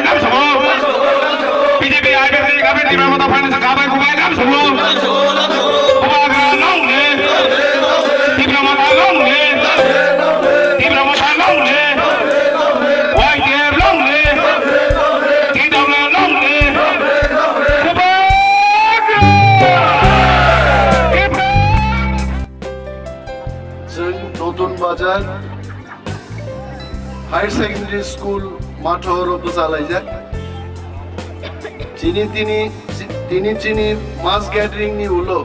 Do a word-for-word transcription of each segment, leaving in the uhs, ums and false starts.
Nam sabo. B J P I B T kabe Tipra Motha Finance kabai kubai nam sabo. Bubagra long live. Tipra Motha long live. Tipra Motha long live. Y T F long live. T W long live. Bubagra. Tipra. Chwng Notun Bazar Higher Secondary School matho oro bwchalaijak. Chini tini, tini chini mass gathering ni ulo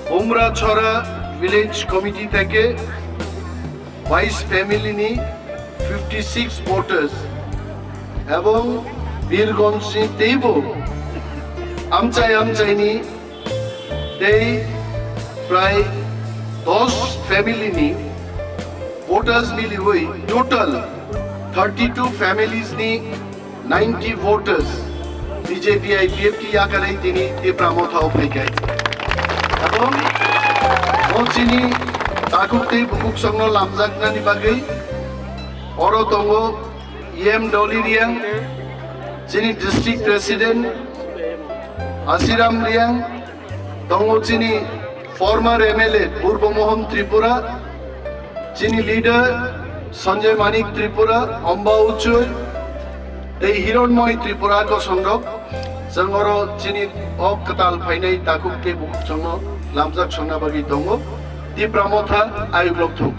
Umra Chhora Village Committee theke bais family ni fifty six voters ebong Birgonj ni teibo amchai amchai ni tei prai dos family ni voters miliwi total thirty two families ni ninety voters B J P I P F T yakarwi tini Tipra Motha o phaikai. Ebong o chini takhuk tei bukhuk songno lamjaknani bagwi oro tongo E M Dolly Riang, chini district president Asiram Riang, tongo chini former M L A Purbo Mohan Tripura, chini leader Sanjay Manik Tripura, Amba Uchui, tei Hironmoy Tripura kosongrok, chwng oro chini o kwtal phainai takhuk tei bukhuk chwngno lamjak songna bagwi tongo. Tipra Motha ayuk lokthung.